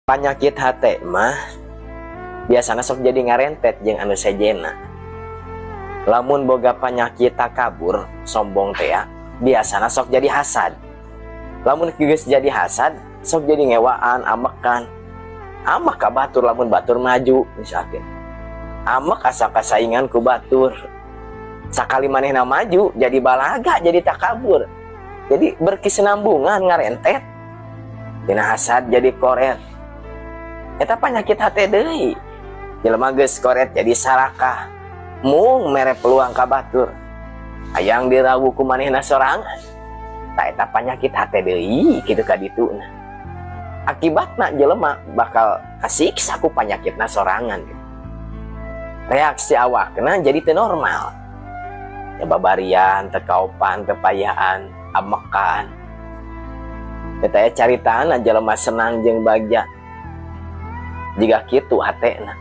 Panyakit hate mah biasana sok jadi ngarentet jeung anu sejena. Lamun boga panyakit takabur, sombong teh ya, biasana sok jadi hasad. Lamun geus jadi hasad, sok jadi ngewaan, amekan. Ambek ka batur lamun batur maju misalkan. Ambek asa kasaingan ku batur. Sakali manehna maju jadi balaga, jadi takabur. Jadi berkesinambungan ngarentet. Dina hasad jadi koret. Eta penyakit hate deui. Jelema geus koret jadi sarakah. Mung mere peluang ka batur. Hayang dirawu ku manehna sorangan. Tah, eta penyakit hate deui kitu ka dituna. Akibatna jelema bakal kasiksa ku penyakitna sorangan gitu. Reaksi awakna jadi teu normal. Ya babarian, teu kaopan, teu payaan, amekan. Eta ya caritana jelema senang jeung bagja. Jiga kitu hatena.